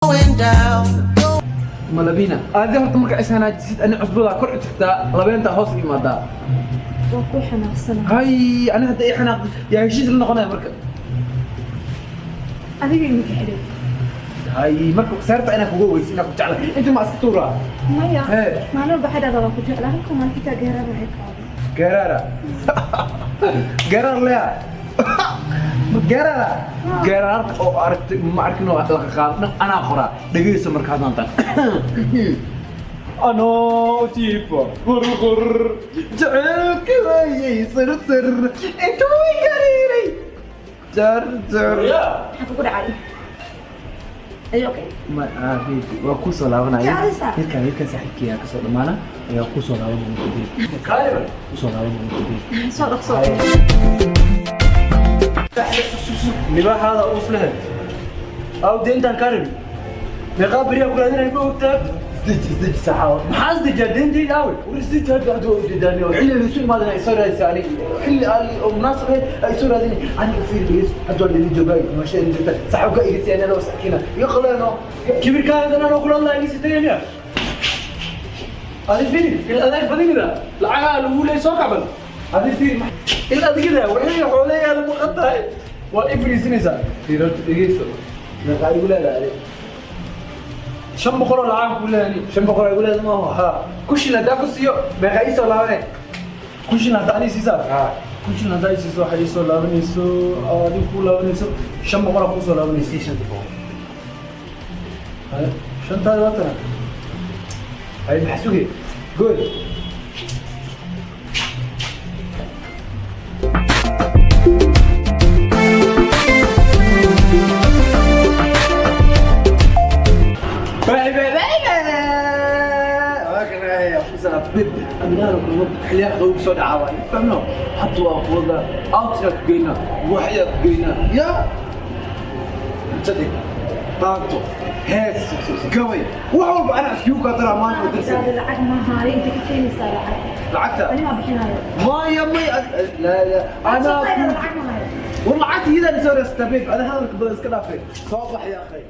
Going down. Malabina aadi horta marka is hanaajisid, ani cusbadaa kor tagtaa, labeentaa hoos imaadaa. Waa ku xanaaqsana. Hay, ani hadda i xanaaqdi, yaa heshiis la noqonaya marka? Adiga iminka xidhay. Hay, marka seerta inaan kuga weysi inaan ku jeclay inta ma iska tuuraa? Maya. Hee. Maalin walba waxay dhahdaa waa ku jeclaa, halka maalin xitaa geeraan waxay qaado. Geeraara, geeraar lea geeraara, geeraarka oo aragtay ma arkin oo laga qaado dhan anaa qoraa. Dhegeyso marka haddantan anoo jiifa qurqur jaceylka waayay sir sir intuu gariiray jar jar. Maxaa kugu dhacay? Are you okay? Ma ah, baby, waa kusoo laabanaya. Jeclaysaa? Yarkaan saaxiibkii kasoo dhamaana ayaa kusoo laabanaya baby, kusoo laabanaya baby. Soo dhaqso. Libaaxaada uus lehe aw deyntaan kaa rabi, meeqaa beriyaa ku raadinaya, ma ogtaa? Isdeji, isdeji saxaawa. Maxaa isdejaa? Deyntayda aawe? War isdeji, hadda waa ujeedaani oo xilli laysu imaadana ay soo raadisay aniga, xilli ali oo munaasab ahayd ay soo raadinay aniga. Fiir, dhegeyso, hadda waa lala joogaa, masha ila joogta saxaabka iga sii anaa sakiina iga qaleeno. Kibirkaadan anoo kula hadlaya igisi tagay miya? Adi fiiri, il adeeg badinida lacagaa lagu leey soo kacban. Adi fiiri, il adigida waxay xooleeyaa lagu qantahay, waa i fariisinaysaa. Fiir, horta dhegeyso, meeqaa igu leedahay adi? 500 oo lacag ku leeyahay. 500 igu leedahay maaho? Ha. 1000 haddaa ku siiyo, meeqaa ii soo laabanay? 1000 hadda ani siisaa? Ha. 1000 haddaa i siiso, waxay iisoo laabanayso, adigu kuu laabanayso 500 aa kuusoo laabanayso. Sii 500. Haye, shantaadi waa tana. Ay, maxaa sugay? Good. Bye bye bye bye. Xilliyaha qabow soo dhacaa waa fahmno, hadda waa kuwada outside ku geynaa, waxyaa ku geynaa, yaa cunto dhig, baanto, hees, gabay, wax walba anaa iskigu kaa daraa maanta oo darsan. Lacag ma haayo, inta ka keenaysaa lacag? Lacagta. Ani maa bixinayo. Maya, maya, la la, anaa Shaqayda lacag ma hayo. war lacagta iyadaa soo reestaa babe, ada hadalka badan iska dhaafay, soo bax yaa akhay.